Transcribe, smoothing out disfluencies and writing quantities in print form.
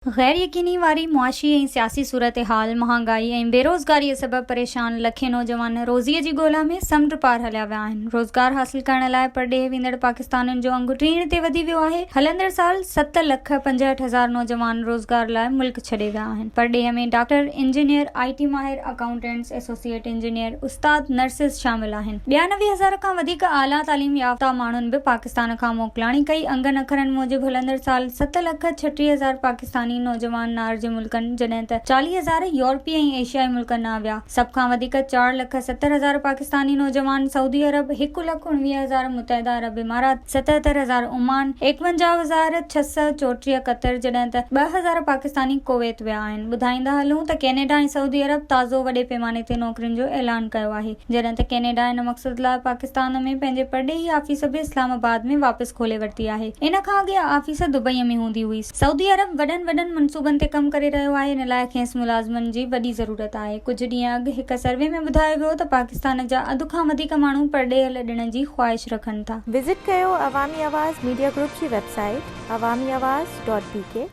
غير يقيني واري معاشي ۽ سياسي صورتحال، مهانگائي ۽ بيروزگاريء سبب پريشان لکين نوجوان روزيء جي ڳولا ۾ سمنڊ پار هليا ويا آهن. روزگار حاصل ڪرڻ لاء پرڏيهه ويندڙ پاڪستانين جو انگ ٽيڻ تي وڌي ويو آهي. هلندڙ سال ست لک 65 هزار نوجوان روزگار لاء ملڪ ڇڏي ويا آهن. پرڏيهه ۾ ڊاڪٽر، انجنيئر، آء ٽي ماهر، اڪائونٽنٽس، ايسوسيئيٽ انجنيئر، استاد، نرسز شامل آهن. 92 هزار کان وڌيڪ اعليٰ تعليم يافته ماڻهن به پاڪستان کان موڪلاڻي ڪئي. انگن اکرن موجب هلندڙ سال ست لک 36 هزار پاڪستاني نوجوان نار جي ملڪن جڏهن ته 40 هزار يورپي ۽ ايشيائي ملڪن ڏانهن ويا. سڀ کان وڌيڪ چار لک 70 هزار پاڪستاني نوجوان سعودي عرب، هڪ لک 19 هزار متحده عرب امارات، 77 هزار عمان، 51 هزار 634 قطر جڏهن ته 2000 پاڪستاني ڪويت ويا آهن. ٻڌائيندا هلون ته ڪينيڊا ۽ سعودي عرب تازو وڏي پيماني تي نوڪرين جو اعلان ڪيو آهي، جڏهن ته ڪينيڊا ان مقصد لاء پاڪستان ۾ پنهنجي پرڏيهي آفيس به اسلام آباد ۾ واپس کولي ورتي آهي. ان کان اڳ اها آفيس دبئي ۾ هوندي هئي. سعودي عرب وڏن وڏن منصوبن تي ڪم ڪري رهيو آهي، ان لاء کيس ملازمن جي وڏي ضرورت آهي. ڪجهه ڏينهن اڳ هڪ سروي ۾ ٻڌايو ويو ته پاڪستان جا اڌ کان وڌيڪ ماڻهو پرڏيهه لڏڻ جي خواهش رکن ٿا. وزٽ ڪيو عوامي آواز ميڊيا گروپ جي website Awami Awaz dot B K.